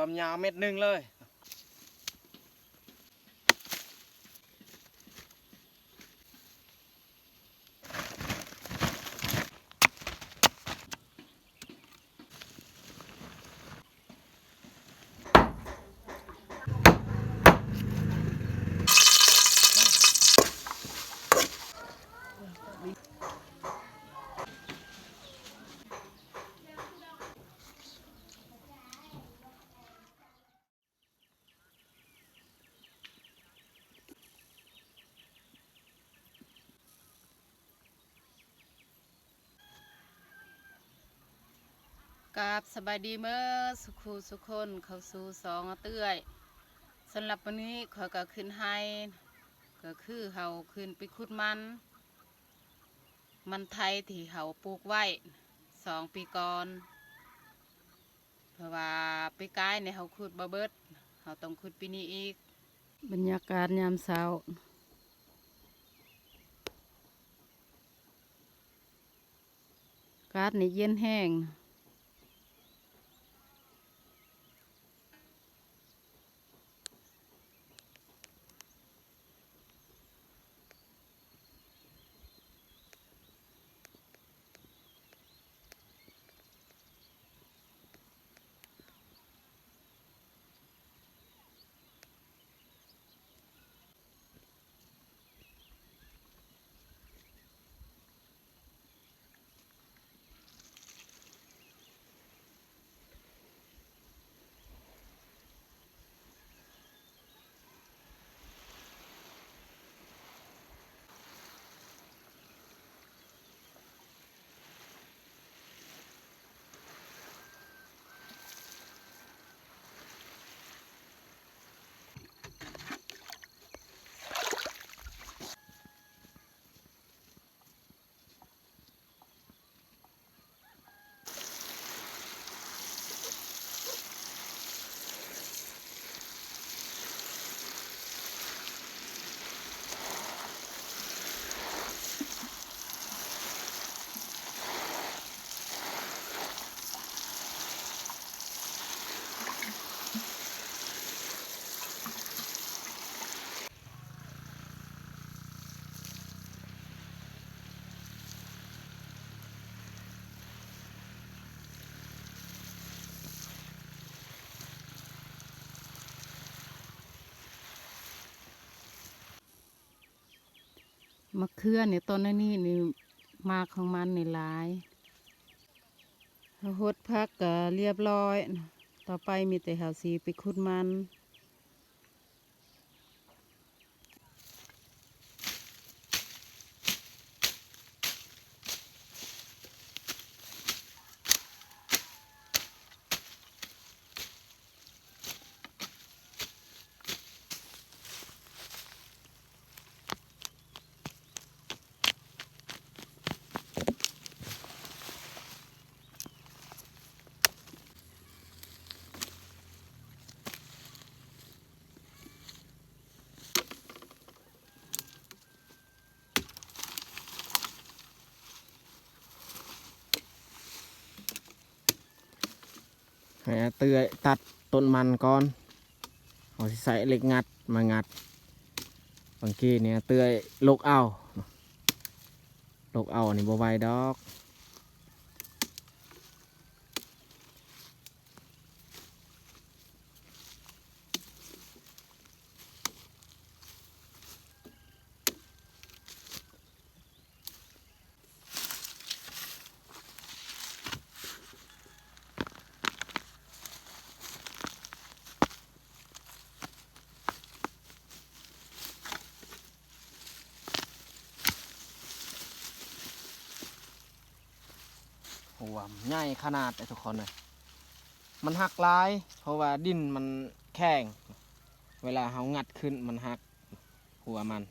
ຄວາມຍາວເມັດໜຶ່ງເລີຍ. ກາບສະບາຍດີເໝິດສູ່ຄູ່ສູ່ຄົນ ເຂົ້າສູ່ຊ່ອງອາເອື້ອຍ. ສຳລັບມື້ນີ້ຂ້ອຍກໍຂຶ້ນໄຮ່ ກໍຄືເຮົາຂຶ້ນໄປຂຸດມັນ ມັນໄທທີ່ເຮົາປູກໄວ້ສອງປີກ່ອນ. ເພາະວ່າປີກາຍນີ້ເຮົາຂຸດບໍ່ເບິດ ເຮົາຕ້ອງຂຸດປີນີ້ອີກ. ບັນຍາກາດຍາມເຊົ້າ ອາກາດນີ້ເຢັນແຮງ. ມະເຂືອນີ້ ຕົ້ນອັນນີ້ນີ້ ໝາກຂອງມັນນີ້ຫຼາຍ. ເຮົາຫົດຜັກກໍລຽບລ້ອຍ, ຕໍ່ໄປມີແຕ່ເຮົາຊິໄປຂຸດມັນ. ໃຫ້ອາເອື້ອຍຕັດຕົ້ນມັນກ່ອນ. ເຮົາຊິໃຊ້ເຫຼັກງັດມາງັດ. ບາງທີນີ້ອາເອື້ອຍຫຼົກເອົາ, ຫຼົກເອົານີ້ບໍ່ໄຫວດອກ. ໂອ້ ໃຫຍ່ຂະໜາດເດ້ທຸກຄົນເອີຍ. ມັນຫັກຫຼາຍ ເພາະວ່າດິນມັນແຂງ, ເວລາເຮົາງັດຂຶ້ນມັນຫັກຫົວມັນ. ໂ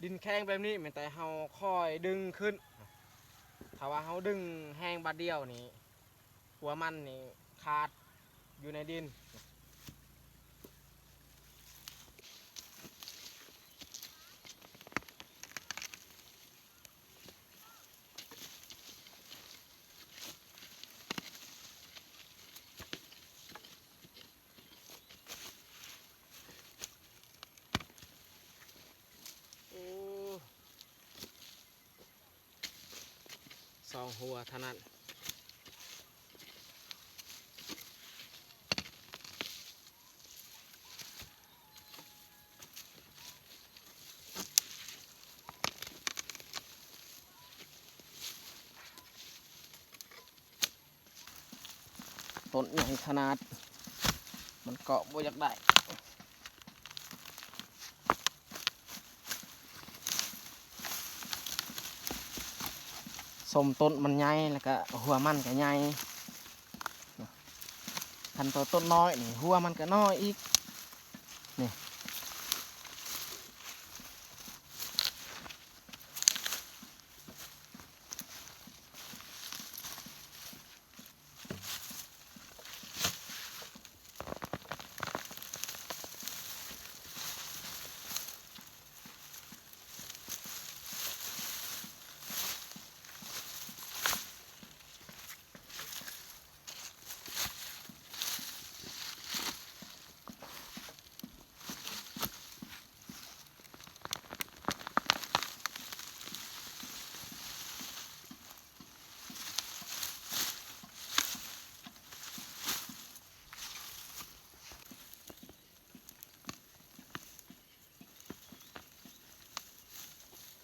ດິນແຂງແບບນີ້ແມ່ນແຕ່ເຮົາຄ່ອຍດຶງຂຶ້ນ. ຖ້າວ່າເຮົາດຶງແຮງບາດດຽວນີ້ ຫົວມັນນີ້ຂາດຢູ່ໃນດິນ. ໂອ້ ສອງຫົວເທົ່ານັ້ນ. ຕົ້ນໃຫຍ່ຂະໜາດ ມັນເກາະບໍ່ຢາກໄດ້. ສົມຕົ້ນມັນໃຫຍ່ ແລ້ວກະຫົວມັນກະໃຫຍ່. ຄັນໂຕຕົ້ນນ້ອຍນີ້ ຫົວມັນກະນ້ອຍອີກ ນີ້.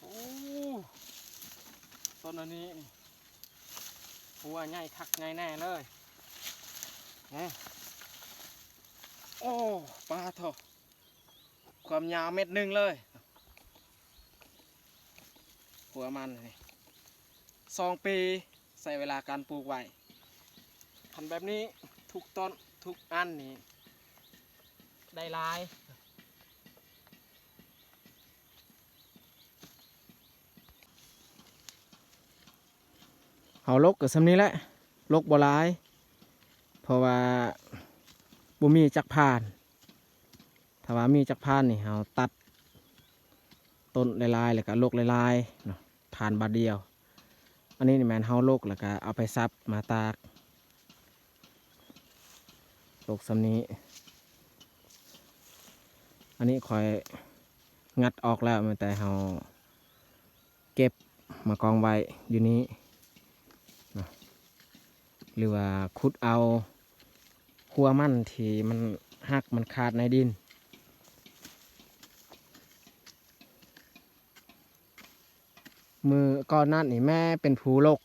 ໂອ້ ຕົ້ນອັນນີ້ ຫົວໃຫຍ່ຄັກໃຫຍ່ແນ່ເລີຍ ແນ່. ໂອ້ ປາໂທ້ ຄວາມຍາວເມັດໜຶ່ງເລີຍ ຫົວມັນນີ້ ສອງປີ ໃຊ້ເວລາການປູກໄວ້. ຄັນແບບນີ້ ທຸກຕົ້ນ ທຸກອັນນີ້ ໄດ້ຫຼາຍ. ເຮົາລົກກໍສ່ຳນີ້ແຫຼະ ລົກບໍ່ຫຼາຍ ເພາະວ່າບໍ່ມີຈັກພານ. ຖ້າວ່າມີຈັກພານນີ້ ເຮົາຕັດຕົ້ນຫຼາຍໆ ແລ້ວກໍລົກຫຼາຍໆເນາະ ພານບາດດຽວ. ອັນນີ້ນີ້ແມ່ນເຮົາລົກ ແລ້ວກໍເອົາໄປສັບມາຕາກ ລົກສ່ຳນີ້. ອັນນີ້ຂ້ອຍງັດອອກແລ້ວ ແມ່ນແຕ່ເຮົາ ເກັບມາກອງໄວ້ຢູ່ນີ້ເນາະ ຫຼືວ່າຂຸດເອົາຫົວມັນທີ່ມັນຫັກມັນຂາດໃນດິນ. ມື້ກ່ອນນັ້ນນີ້ແມ່ເປັນຜູ້ລົກ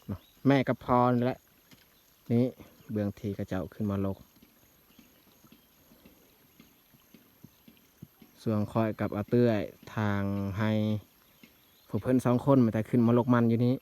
ເນາະ ແມ່ກັບພໍ່ນີ້ແຫຼະ. ນີ້ເບື້ອງທີ່ເຂົາເຈົ້າຂຶ້ນມາລົກ ສ່ວນຂ້ອຍກັບອາເອື້ອຍທາງໄຮ່ ພວກເພິ່ນສອງຄົນມາແຕ່ຂຶ້ນມາລົກມັນຢູ່ນີ້.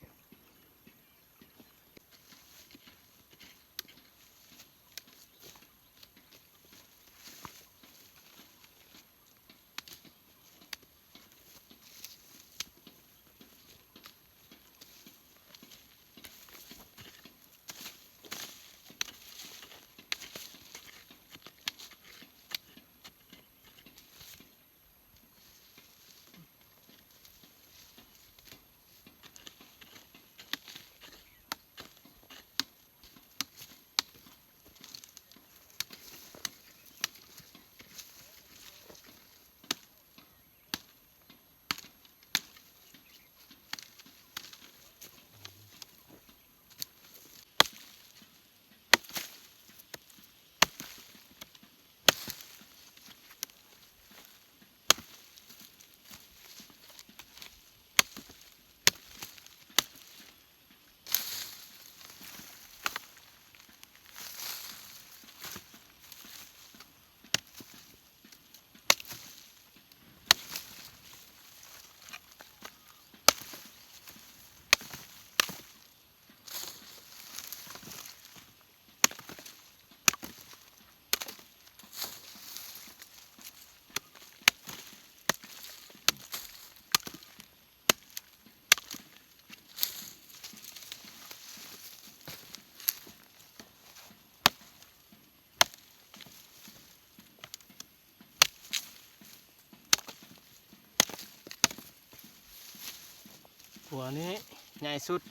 ຕົວນີ້ໃຫຍ່ສຸດ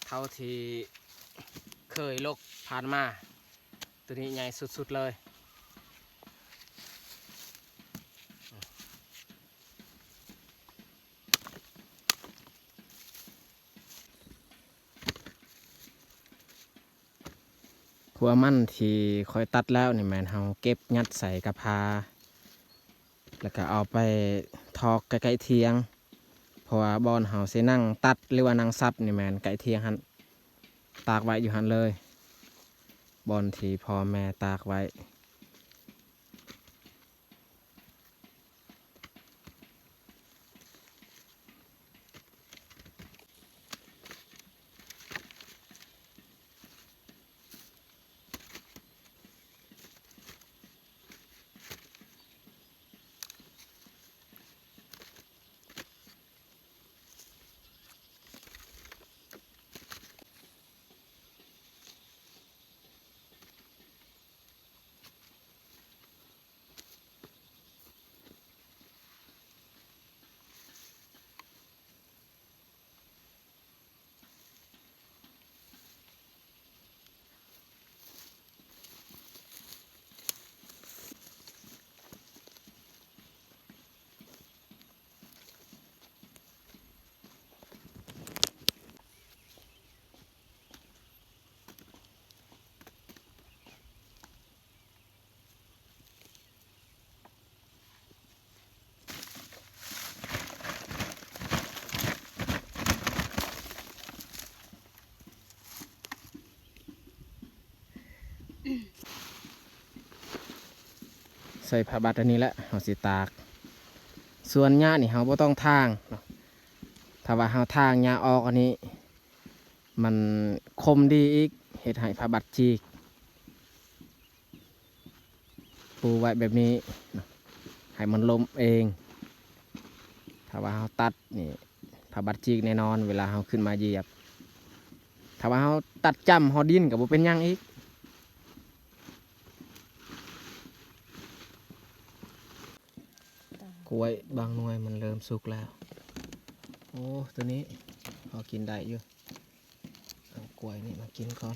ເທົ່າທີ່ເຄີຍລົກຜ່ານມາ, ຕົວນີ້ໃຫຍ່ສຸດໆເລີຍ. ຂົວມັນທີ່ຂ້ອຍຕັດແລ້ວນີ້ແມ່ນເຮົາເກັບຍັດໃສ່ກະພາ ແລ້ວກະເອົາໄປຖອກໃກ້ໆຖຽງ ເພາະວ່າບ່ອນເຮົາຊິນັ່ງຕັດ ຫຼືວ່ານັ່ງສັບນີ້ແມ່ນໃກ້ຖຽງຫັ້ນ ຕາກໄວ້ຢູ່ຫັ້ນເລີຍ ບ່ອນທີ່ພໍ່ແມ່ຕາກໄວ້. ໃສ່ຜ້າບັດອັນນີ້ແຫຼະ ເຮົາຊິຕາກ. ສ່ວນຫຍ້ານີ້ເຮົາບໍ່ຕ້ອງຖາງເນາະ, ຖ້າວ່າເຮົາຖາງຫຍ້າອອກອັນນີ້ ມັນຄົມດີອີກ ເຮັດໃຫ້ຜ້າບັດຈີກ. ປູໄວ້ແບບນີ້ເນາະ ໃຫ້ມັນລົ້ມເອງ. ຖ້າວ່າເຮົາຕັດນີ້ ຜ້າບັດຈີກແນ່ນອນ ເວລາເຮົາຂຶ້ນມາຢຽບ. ຖ້າວ່າເຮົາຕັດຈ້ຳຮອດດິນກໍບໍ່ເປັນຫຍັງອີກ. ກ້ວຍບາງໜ່ວຍມັນເລີ່ມສຸກແລ້ວ. ໂອ້ ຕົວນີ້ພໍກິນໄດ້ຢູ່. ເອົາກ້ວຍນີ້ມາກິນກ່ອນ.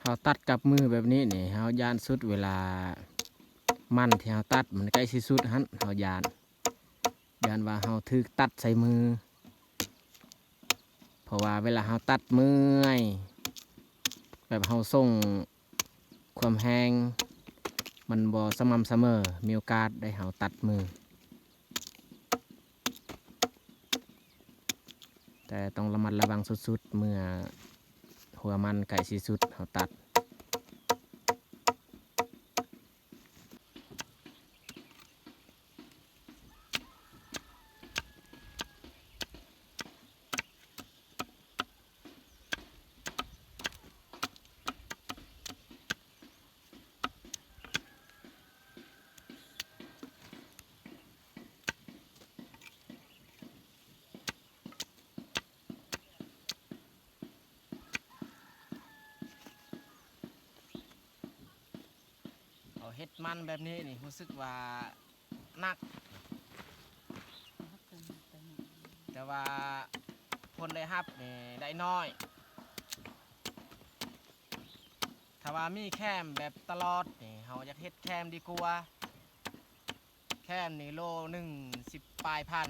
ເຮົາຕັດກັບມືແບບນີ້ນີ້ ເຮົາຢ້ານສຸດເວລາມັນທີ່ເຮົາຕັດມັນໃກ້ຊິສຸດຫັ້ນ ເຮົາຢ້ານ ຢ້ານວ່າເຮົາຖືກຕັດໃສ່ມື. ເພາະວ່າເວລາເຮົາຕັດເມື່ອຍ ແບບເຮົາສົ່ງຄວາມແຮງ ມັນບໍ່ສະໝ່ຳສະເໝີ ມີໂອກາດໄດ້ເຮົາຕັດມື. ແຕ່ຕ້ອງລະມັດລະວັງສຸດໆ ເມື່ອຫົວມັນໃກ້ຊິສຸດ ເຮົາຕັດ. ເຮົາເຮັດມັນແບບນີ້ນີ້ ຮູ້ສຶກວ່າໜັກ ແຕ່ວ່າຜົນໄດ້ຮັບນີ້ໄດ້ນ້ອຍ. ຖ້າວ່າມີແຄມແບບຕະຫຼອດນີ້ ເຮົາຢາກເຮັດແຄມດີກວ່າ. ແຄມນີ້ໂລໜຶ່ງສິບປາຍພັນ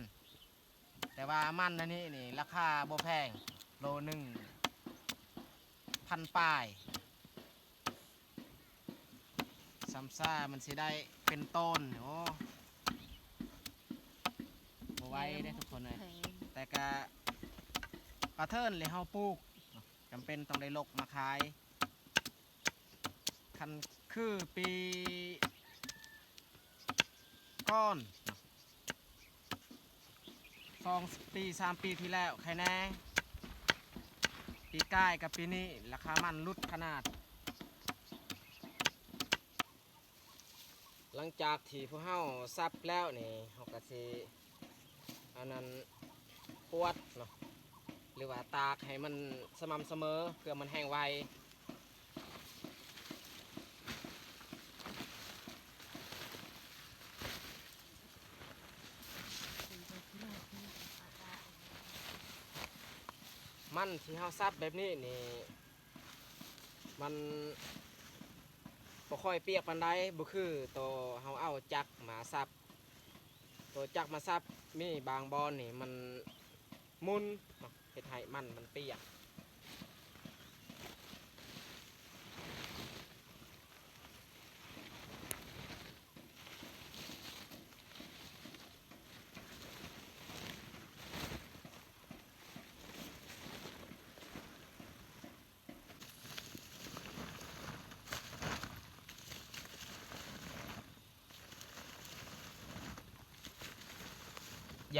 ແຕ່ວ່າມັນອັນນີ້ນີ້ລາຄາບໍ່ແພງ ໂລໜຶ່ງພັນປາຍ. ສ່ຳຊາມັນຊິໄດ້ເປັນໂຕນ ໂອ້ ບໍ່ໄຫວເດ້ທຸກຄົນເອີຍ. ແຕ່ກະປາເທີນແລ້ວເຮົາປູກ ຈຳເປັນຕ້ອງໄດ້ລົກມາຂາຍ. ຄັນຄືປີກ່ອນເນາະ ສອງປີສາມປີທີ່ແລ້ວໄຄແນ່ ປີກາຍກັບປີນີ້ລາຄາມັນຫຼຸດຂະໜາດ. ຫຼັງຈາກທີ່ພວກເຮົາສັບແລ້ວນີ້ ເຮົາກະຊິ ອັນນັ້ນ ປວດເນາະ ຫຼືວ່າຕາກໃຫ້ມັນສະໝ່ຳສະເໝີ ເພື່ອມັນແຫ້ງໄວ. ມັນທີ່ເຮົາສັບແບບນີ້ນີ້ ມັນບໍ່ຄ່ອຍປຽກປານໃດ ບໍ່ຄືໂຕເຮົາເອົາຈັກມາສັບ. ໂຕຈັກມາສັບ ມີບາງບ່ອນນີ້ມັນໝຸ່ນເນາະ ເຮັດໃຫ້ມັນມັນປຽກ.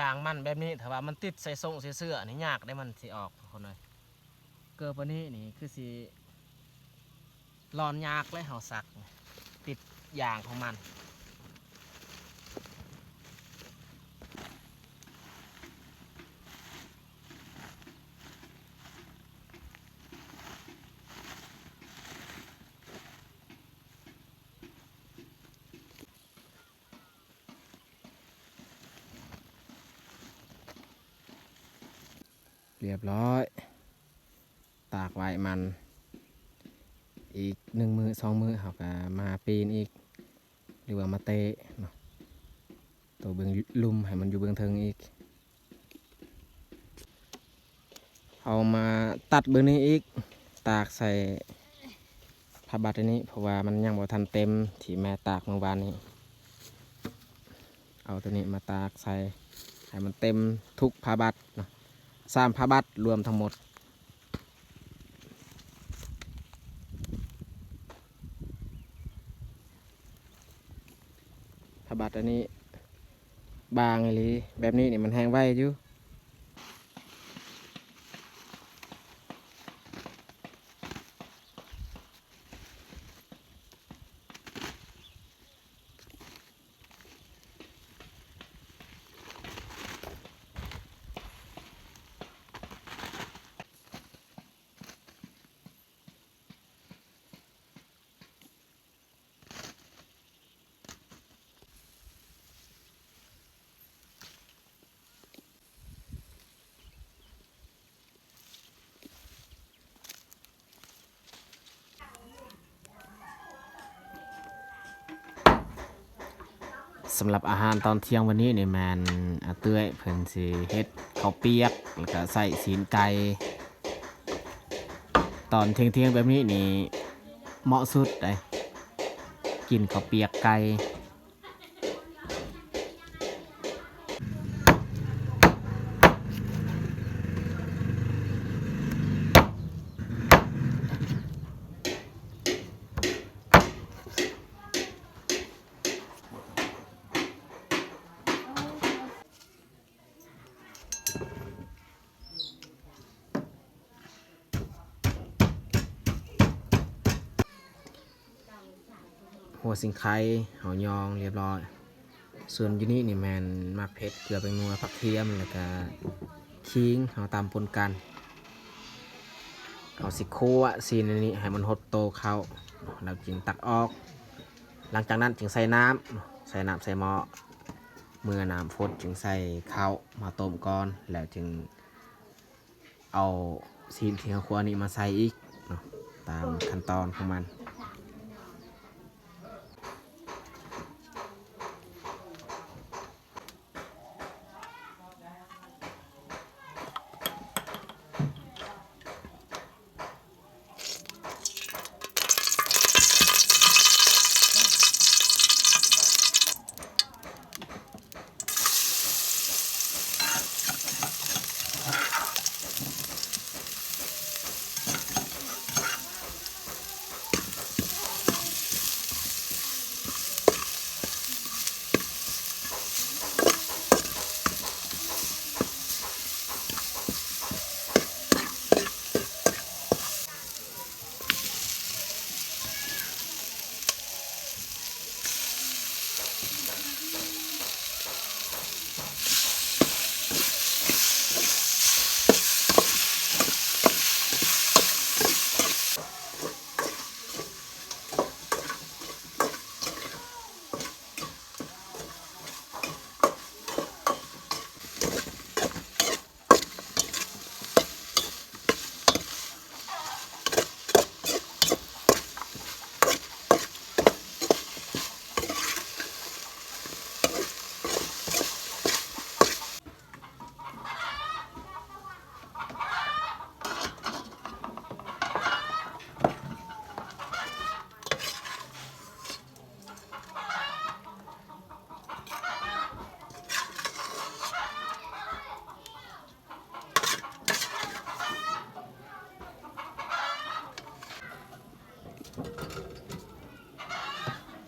ຢາງມັນແບບນີ້ ຖ້າວ່າມັນຕິດໃສ່ສົ້ງໃສ່ເສື້ອນີ້ ຍາກເດ້ມັນຊິອອກ ທຸກຄົນເອີຍ. ເກີບອັນນີ້ນີ້ຄືຊິລອນຍາກເລີຍ ເຮົາສັກຕິດຢາງຂອງມັນ. ຮຽບຮ້ອຍ ຕາກໄວ້ມັນອີກໜຶ່ງມື້ສອງມື້ ເຮົາກະມາປີນອີກ ຫຼືວ່າມາເຕະເນາະ ໂຕເບື້ອງລຸ່ມໃຫ້ມັນຢູ່ເບື້ອງເທິງອີກ. ເອົາມາຕັດເບື້ອງນີ້ອີກ ຕາກໃສ່ຜ້າບັດອັນນີ້ ເພາະວ່າມັນຍັງບໍ່ທັນເຕັມ ທີ່ແມ່ຕາກມື້ວານນີ້. ເອົາໂຕນີ້ມາຕາກໃສ່ໃຫ້ມັນເຕັມທຸກຜ້າບັດເນາະ ສາມຜ້າບັດລວມທັງໝົດ. ຜ້າບັດອັນນີ້ບາງອີ່ຫຼີ ແບບນີ້ນີ້ມັນແຫ້ງໄວຢູ່. ສຳລັບອາຫານຕອນທ່ຽງວັນນີ້ນີ້ແມ່ນອາເອື້ອຍເພິ່ນຊິເຮັດເຂົ້າປຽກ ແລ້ວກະໃສ່ຊີ້ນໄກ່. ຕອນທ່ຽງໆແບບນີ້ນີ້ເໝາະສຸດເດ້ ກິນເຂົ້າປຽກໄກ່. ຫົວສີໄຄເຮົາຍອງລຽບລ້ອຍ. ສ່ວນຢູ່ນີ້ນີ້ແມ່ນໝາກເຜັດ, ເກືອ, ແປ້ງນົວ, ຜັກທຽມ ແລ້ວກະຂີງ ເຮົາຕຳປົນກັນ. ເຮົາຊິຂົ້ວຊີ້ນອັນນີ້ໃຫ້ມັນຫົດໂຕເຂົ້າ ແລ້ວຈຶ່ງຕັກອອກ. ຫຼັງຈາກນັ້ນຈຶ່ງໃສ່ນ້ຳ, ໃສ່ນ້ຳໃສ່ໝໍ້. ເມື່ອນ້ຳຟົດຈຶ່ງໃສ່ເຂົ້າມາຕົ້ມກ່ອນ ແລ້ວຈຶ່ງ ເອົາຊີ້ນທີ່ເຮົາຂົ້ວນີ້ມາໃສ່ອີກເນາະ ຕາມຂັ້ນຕອນຂອງມັນ.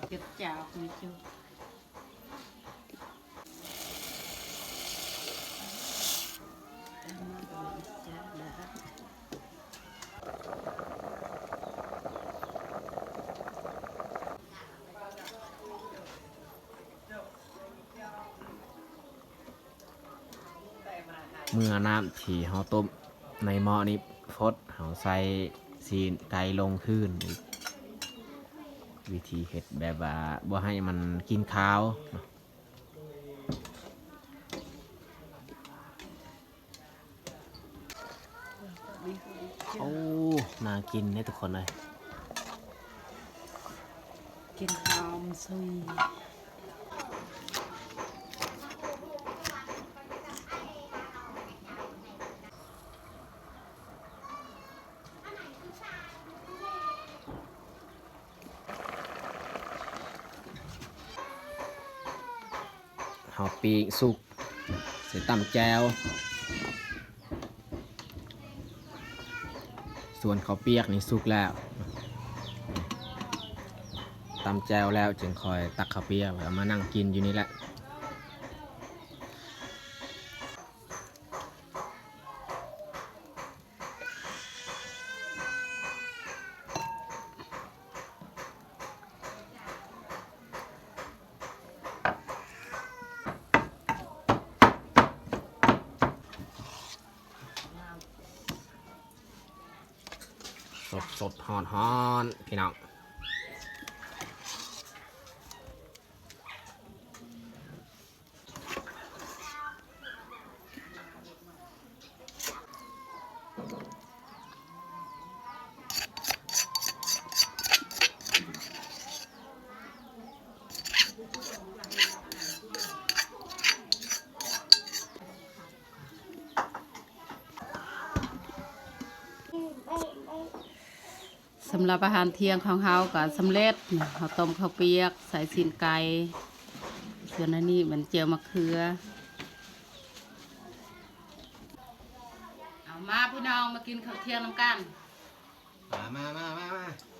ເກັບຈາກນີ້ຈຸ. ເມື່ອນ້ຳທີ່ເຮົາຕົ້ມໃນໝໍ້ນີ້ຟົດ, ເຮົາໃສ່ຊີ້ນໄກ່ລົງຄືນອີກ. ວິທີເຮັດແບບວ່າບໍ່ໃຫ້ມັນກິນຄາວເນາະ. ໂອ້ ໜ້າກິນເດ້ທຸກຄົນເອີຍ. ກິ່ນຫອມຊຸຍ. ເຮົາປີ້ງສຸກ ຊິຕຳແຈ່ວ. ສ່ວນເຂົ້າປຽກນີ້ສຸກແລ້ວ, ຕຳແຈ່ວແລ້ວຈຶ່ງຄ່ອຍຕັກເຂົ້າປຽກ ແລ້ວມານັ່ງກິນຢູ່ນີ້ແຫຼະ. ສົດໆ ຮ້ອນໆ ພີ່ນ້ອງ. ສຳລັບອາຫານທ່ຽງຂອງເຮົາກໍສຳເລັດ. ເຮົາຕົ້ມເຂົ້າປຽກໃສ່ຊີ້ນໄກ່, ສ່ວນອັນນີ້ແມ່ນແຈ່ວມະເຂືອ. ເອົາມາພີ່ນ້ອງ ມາກິນເຂົ້າທ່ຽງນຳກັນ. ມາ ມາ ມາ ມາ.